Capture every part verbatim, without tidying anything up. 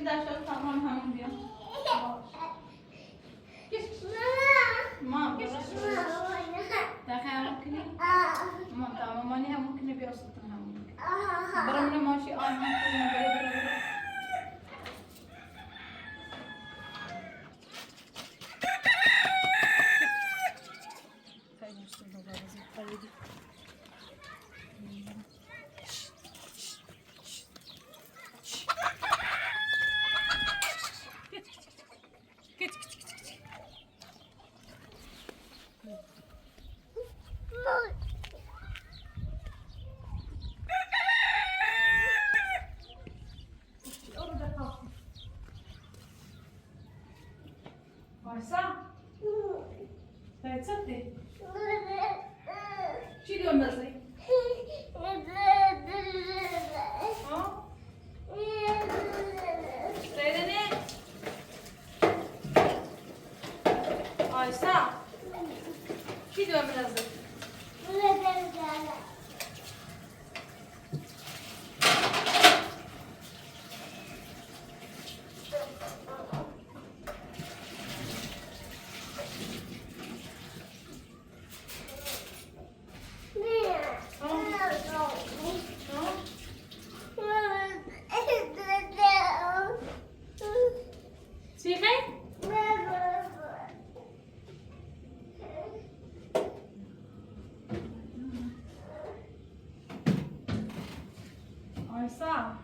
Даша, tamam, hamıya. Mama. Mama. Daha hamıkini. Mama, tamam, hani hamıkini bir asıtın hamıkini. Bırak ne maşi, ay, hamıkini, bırak, bırak, bırak. Varsa? Te çi? Çi diyor mesela? Ha? Söyle ne? Aysa. Çi diyor mesela? Aysa.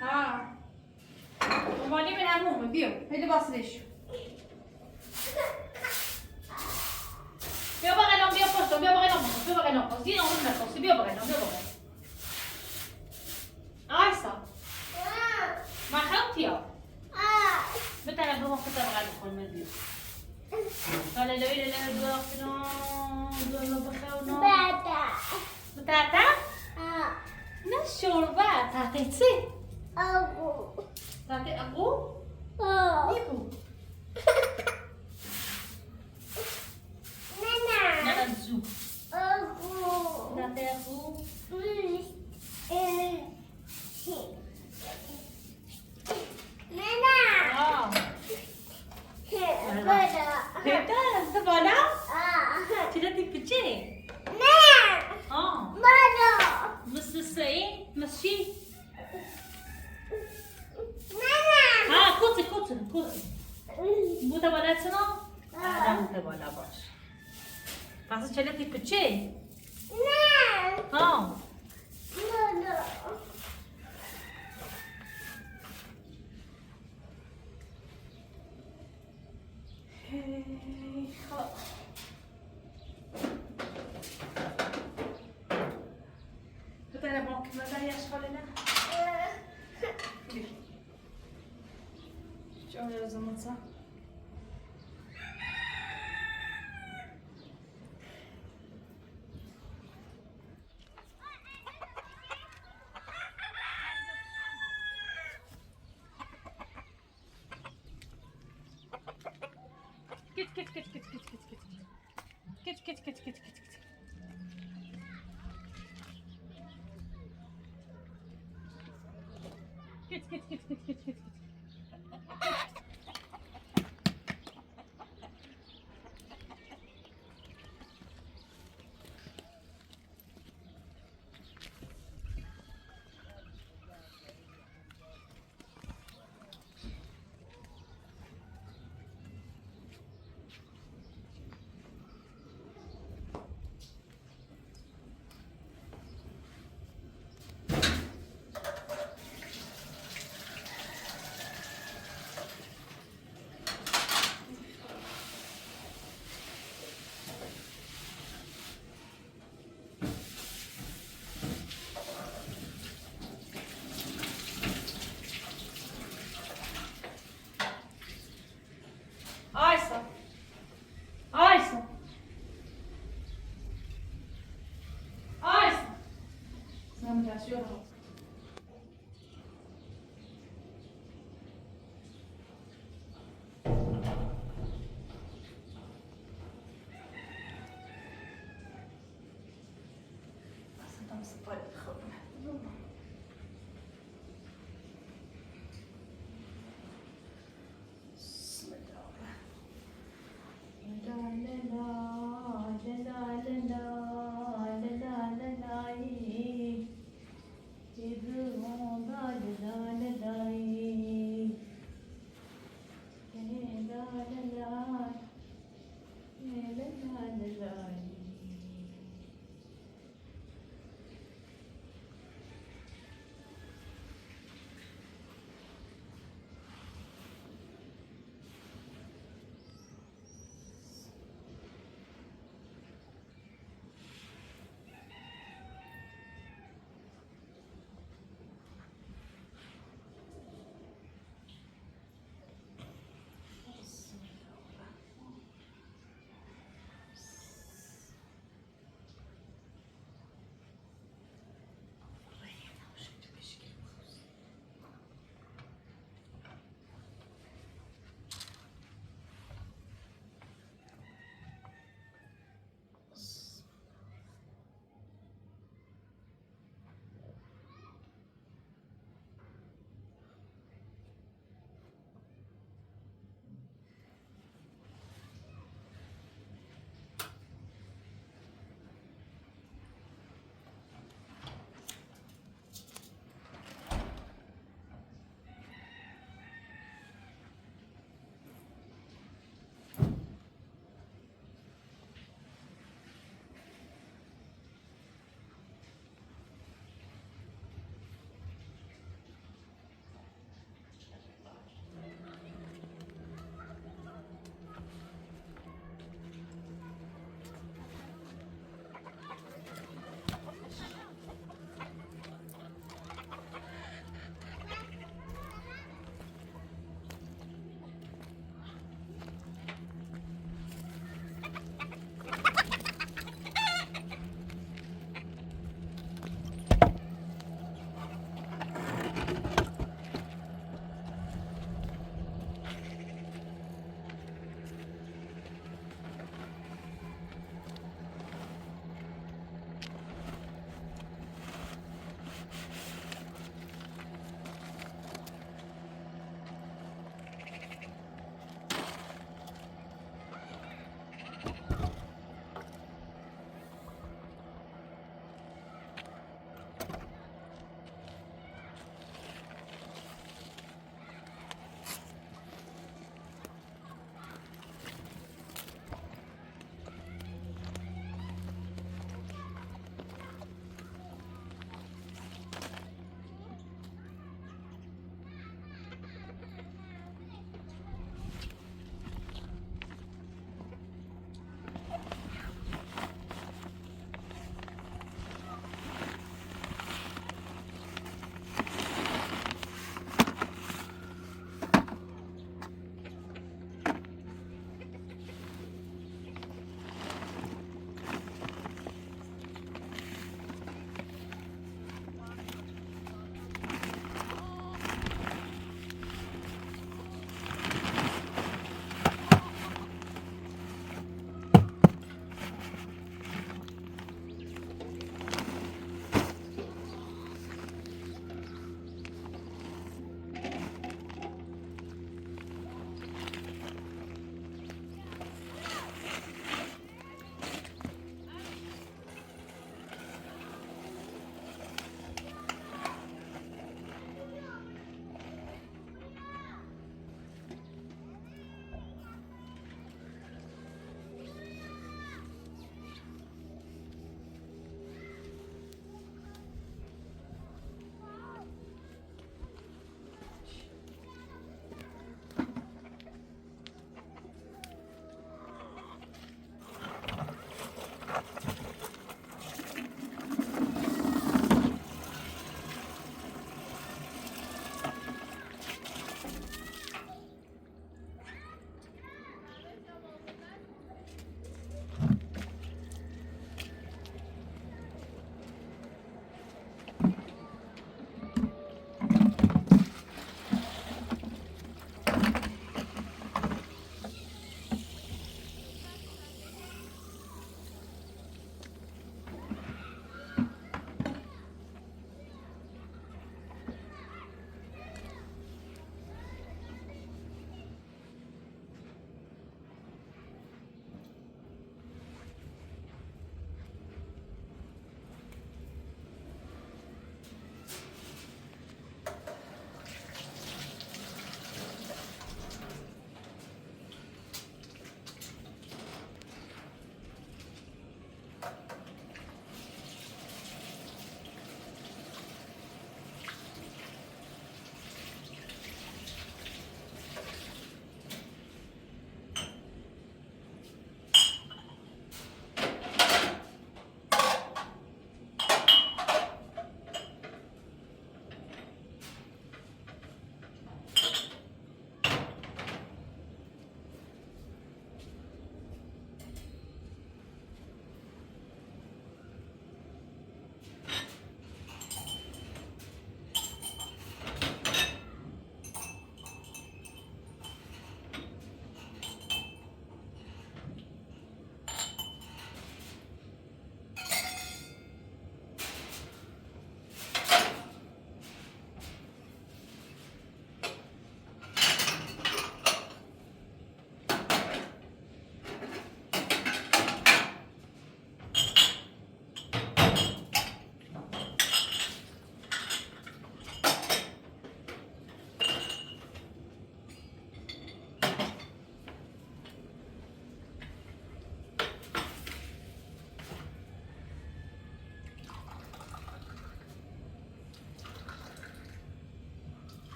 Ha. Vamos ali, meu amor, meu Deus. Ele vai se deixar. Meu bagay não, meu posto, meu bagay não, meu bagay não, posto, não, meu posto, meu bagay não, meu bagay. Aysa. Ma xawtiya. Bita la duma kuta bagay ko, meu Deus. Kale le le le duma kino, duma bakhaw no. Bata. Bata? Ah. Na shorba, tate tsi? Agu. Tate agu? Ah. Nibu. Nana. Nana zu. Agu. Tate agu. Mm. Eh. Nana. Ah. Bala. Bala. Beta, anta bala? Ah. Tira di piche. Na. Ah. Bala. Mas sai, mas si. Nana. Ah, kutu, kutu, kutu. Buta bala tsano? Ah. Ah, buta bala baş. Pasa çele di piche. Na. Ah. Bala. Hey, ha. Bıtare bak, bıtare yaş kalena. Çok yazdım masa. Git, git, git, git, git, git, git. Git, git, git, git, git, git. Git, git, git, git, git, git, git. Айса! Айса! Айса! Мама, да, всё.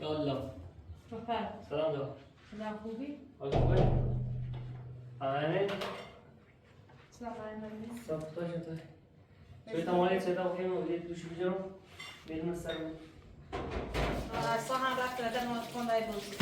يلا. وفاء. سلام. سلام خوبی؟ خوش اومدی. آمین. سلام علیکم. سلام، خوش اومدی. چطوری تمام؟ چطوری؟ خوبی؟ یه دوشی بجام. بیرون سر. آه، ساعة رفت ردن و خون دای بوزی.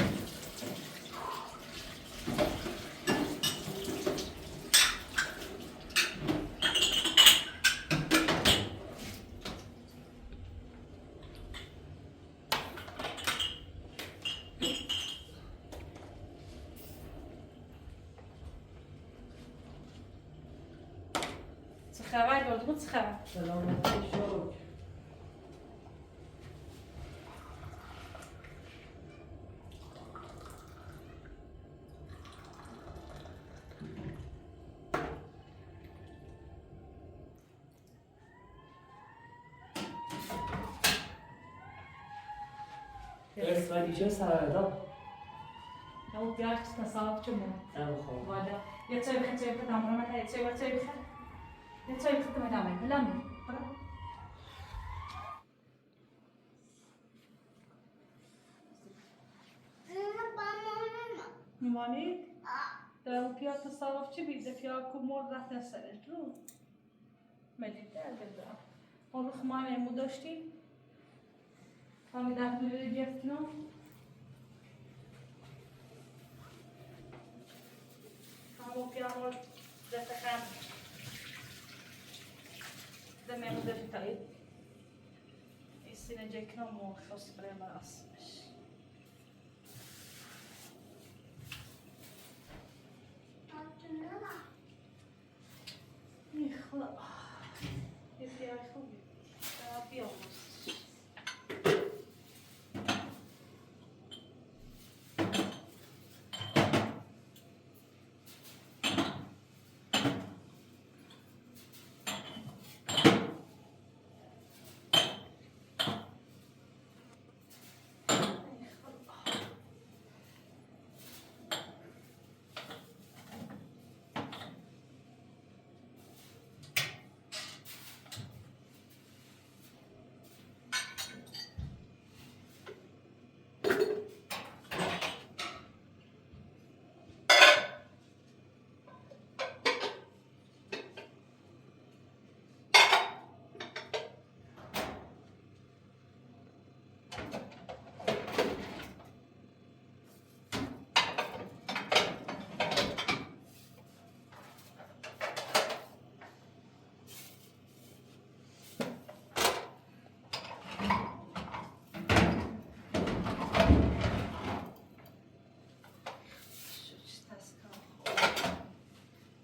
Цхавай, дордуму цха. Салам алейкум. Ес, вай, ишо сарада. Яу, пиарчта салапча мо. Ам хо. Вада. Я цой ха, цой ха, там, мама, я цой, я цой ха. Я цой ха, там, там, там. Мамик? Яу, пиарчта салапча, би да пиарку мор да тесале, тру. Мелитер гада. Олух маме мудошти. Фами дахмили гефтно. Фамо пиамо датахан. Да ме мудошти. Исине джекно мо хос према асмеш. Ихла. Если я их убью, то я убью.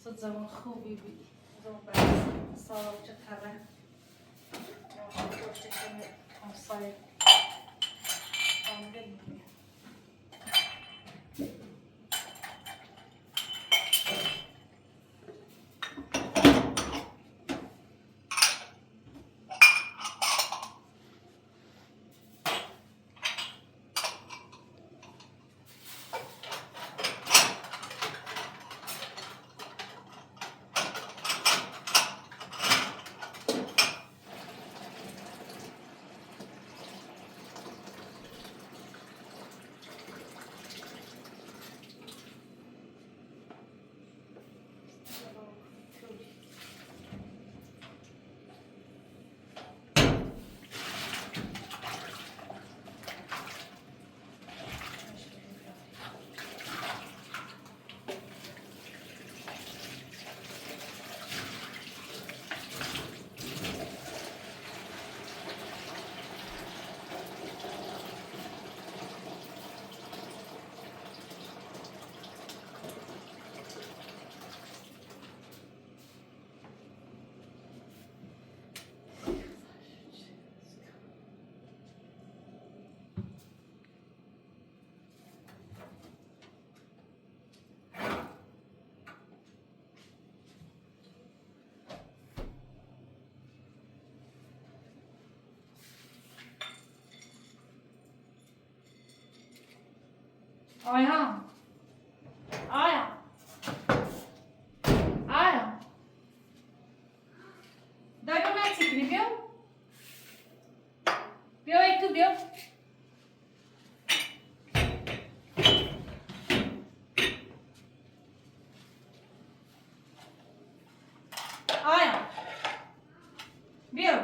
Ца дзаман хубиби, зомбас, салам чакара. Яу, шо кошти ками, он сай. Он гэнни. Aya. Aya. Aya. Dai, eu não sei, viu? Viu aí, tu viu? Aya. Viu?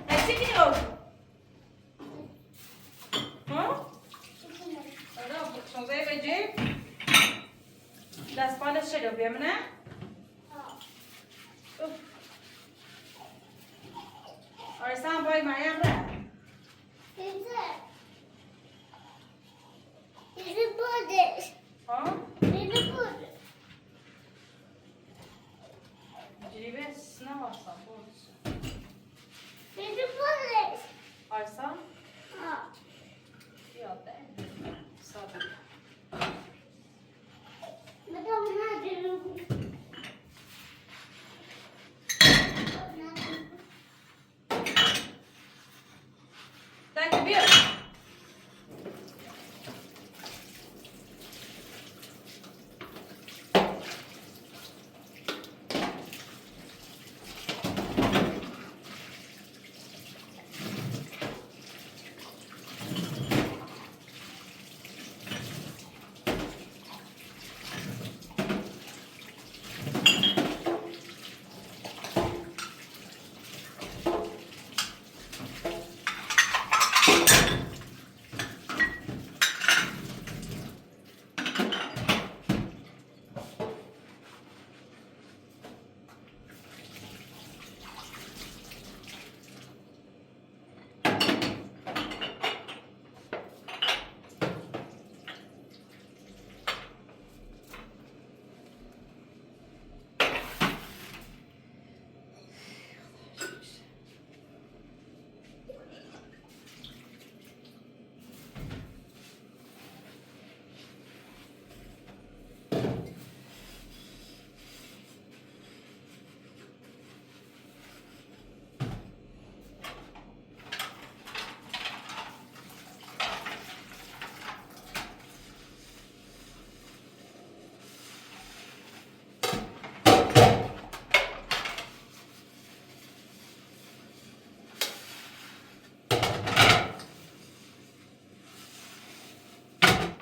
Esse viu? Hã? Não, porque são bem, bem. Das pala chega, viu, né? Arsan boy, my amra. Is it? Is it for this? Huh? Is it for this? Jiribe sna varsa, borç. Is it for this? Arsan? Ah. Yok, değil mi? Sağ ol.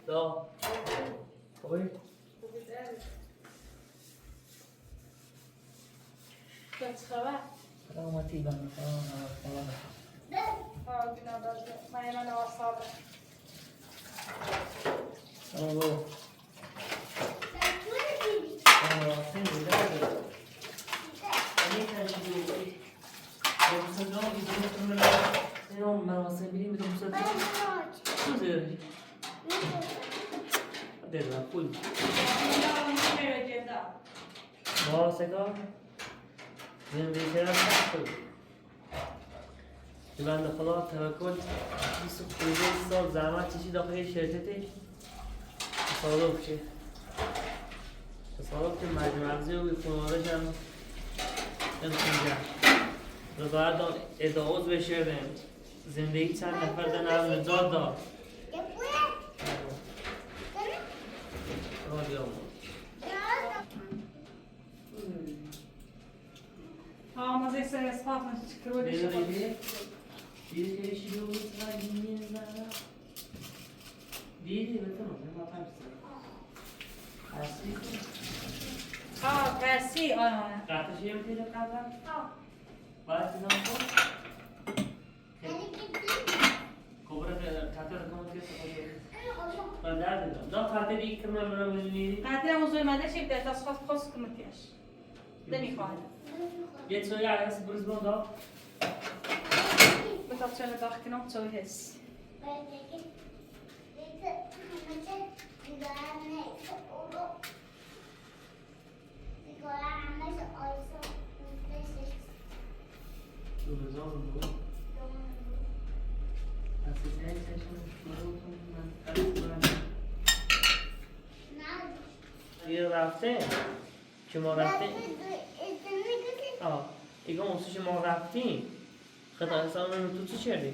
Tô. Oi? Não, uma tiba, não, não, não, não. Alô. Иван Николаевич, таваккул, исухузе сал замат иши дахе шертете. Соловчи. Соловчи мажмазиу ихунода жан. Эмсинга. Рубадон эдо оз вешерден. Зиндагица нафардан ал мидзодо. Родиомо. Aa, ama neyse, esnafın çıkırı öyle şey olmuş. Aa, tersi, aa. Kobra, kate da kama kiyasa kobra. Ba da da. Da kate di kama mara mini. Kate o zoi ma da shi da tas khos khos kama kiyash. Da mi khana. Jetzt so ja, das Brisbane da. Mit auf seine Dach genau so ist. Ihr rafte? Chimo rafte? Ah, e como se chama rafte? Khata sa no tu tu cherde.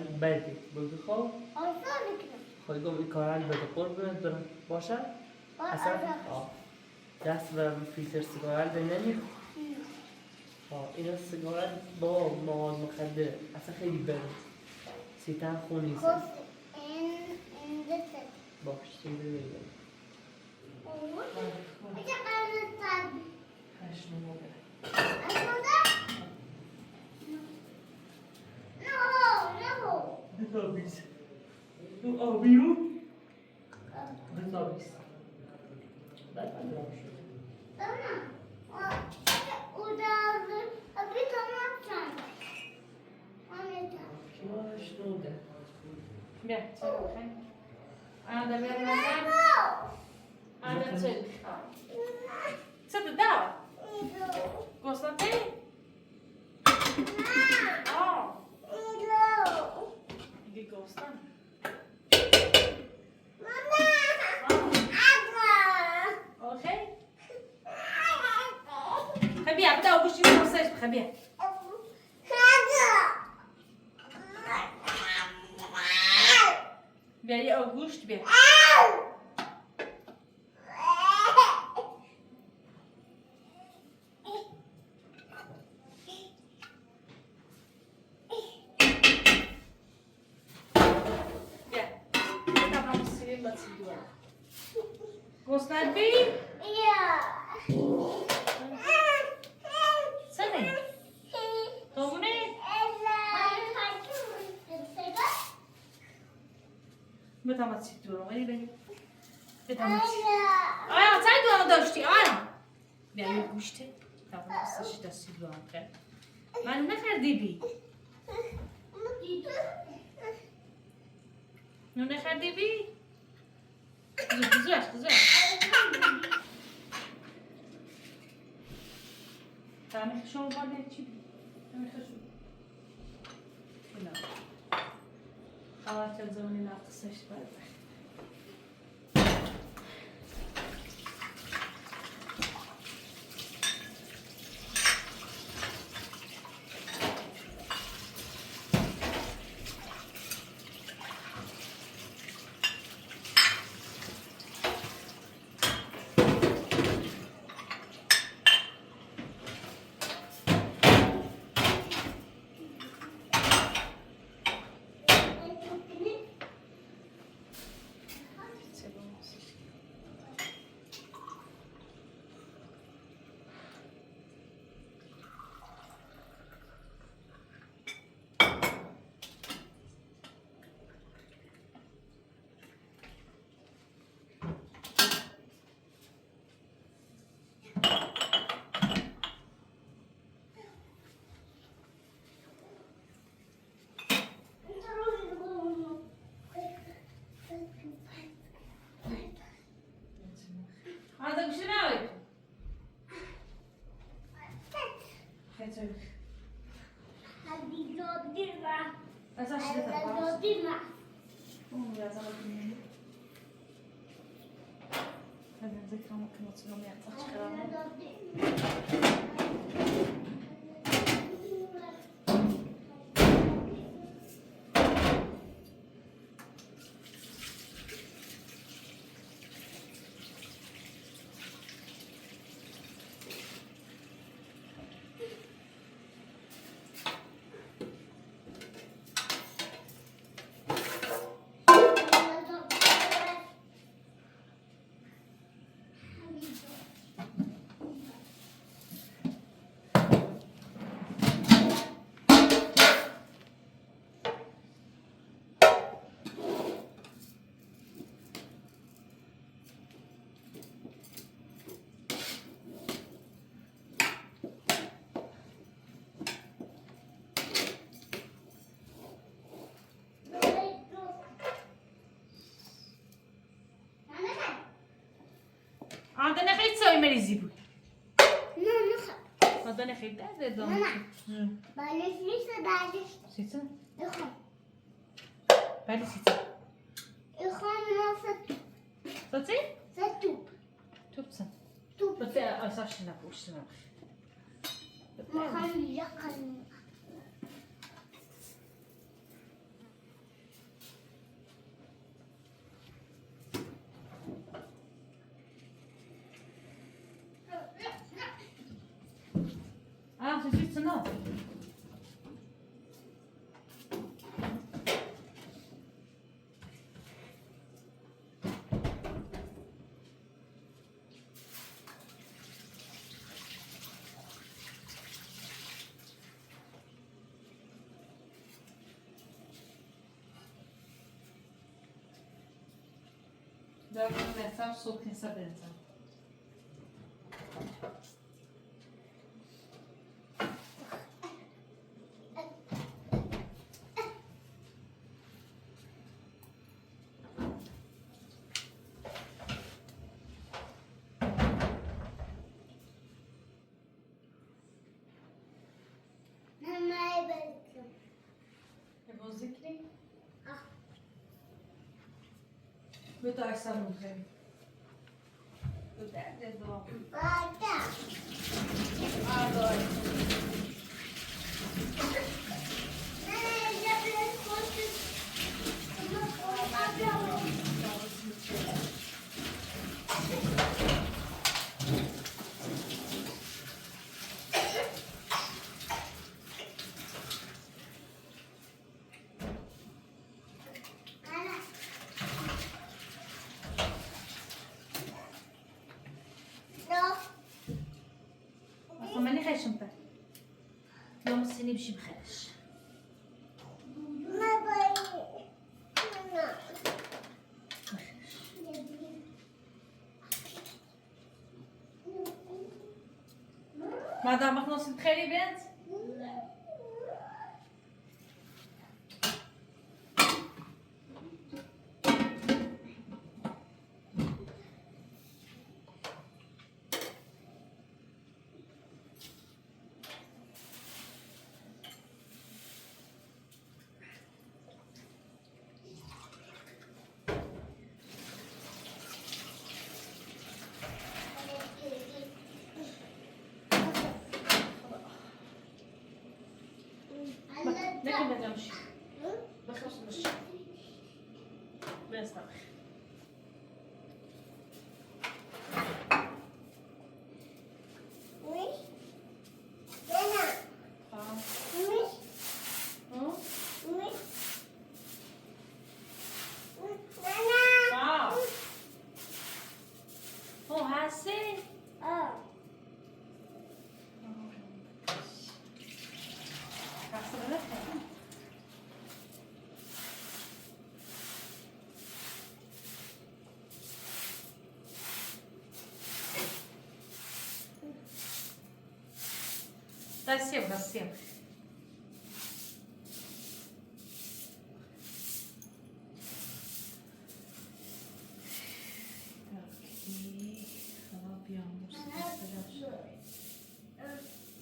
Кораль Бети. Быгыхо? Хойго Кораль Бети. Корбе дыр. Боша? Аса? О. Дас ва фитер сигораль денени? О, ина сигораль бо мод махаде. Аса хей бен. Ситан хуни. Кос ин ин дете. Бош, син дете. Bine, ce lucrăm? Ana de vermea. Ana ce lucrăm? Ce te dau? Constantin? Oh. E Constant. Ok? Хабия, абда Август не процесс, Хабия. Бери Август, бери. Ia. Asta am să vin la țigură. Constantin? Ia. Să ne. Domnule? Bă, da, mă, țigură, mă, e bine. Bă, da, mă, țigură. Aia, ți-ai doar, da, știi, aia. Bine, nu știu. Da, nu să și da, sigur, am cred. Mă, nu ne-ar de bine. Nu ne-ar de bine. Scuzați, scuzați. Dar nu știu, nu va de ce. Nu știu. Bună. Am acel zămâni la să-și facă. Anda na kayıt soy merizi bu? Nu, nu. Anda na kayıt da de don. Mama. Bale sisa bale. Sisa? Iho. Bale sisa. Iho, nu să... Să ți? Туп. Туп сан. Туп. Оце, а, Сашина, Сашина. Махали якани. А, слушай, сынок. Dá pra começar o suco, quem sabe, então. Não, não é bem. É bom zikri? Ah. Vou dar essa nuvem. Vou dar, vou dar. Ah, tá. Agora. Não, já fez quantos? Uma coisa. Asa mani xeşim pe. Namus seni bir şey xeş. Madam, max nos xeri bent. Спасибо, спасибо. Так, и хлопья мусор.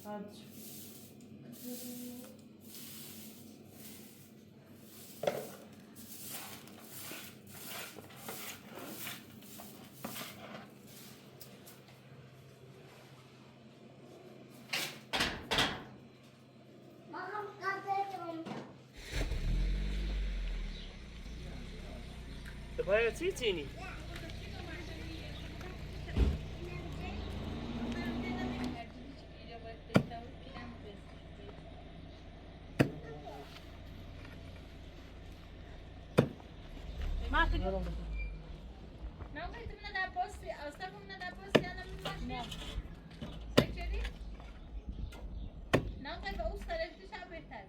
Хлопья. Давай оцеціні. Não, vai terminar da posse, está com uma da posse, ela não mais. Não. Sai, Jerry. Não, vai usar este já apertado.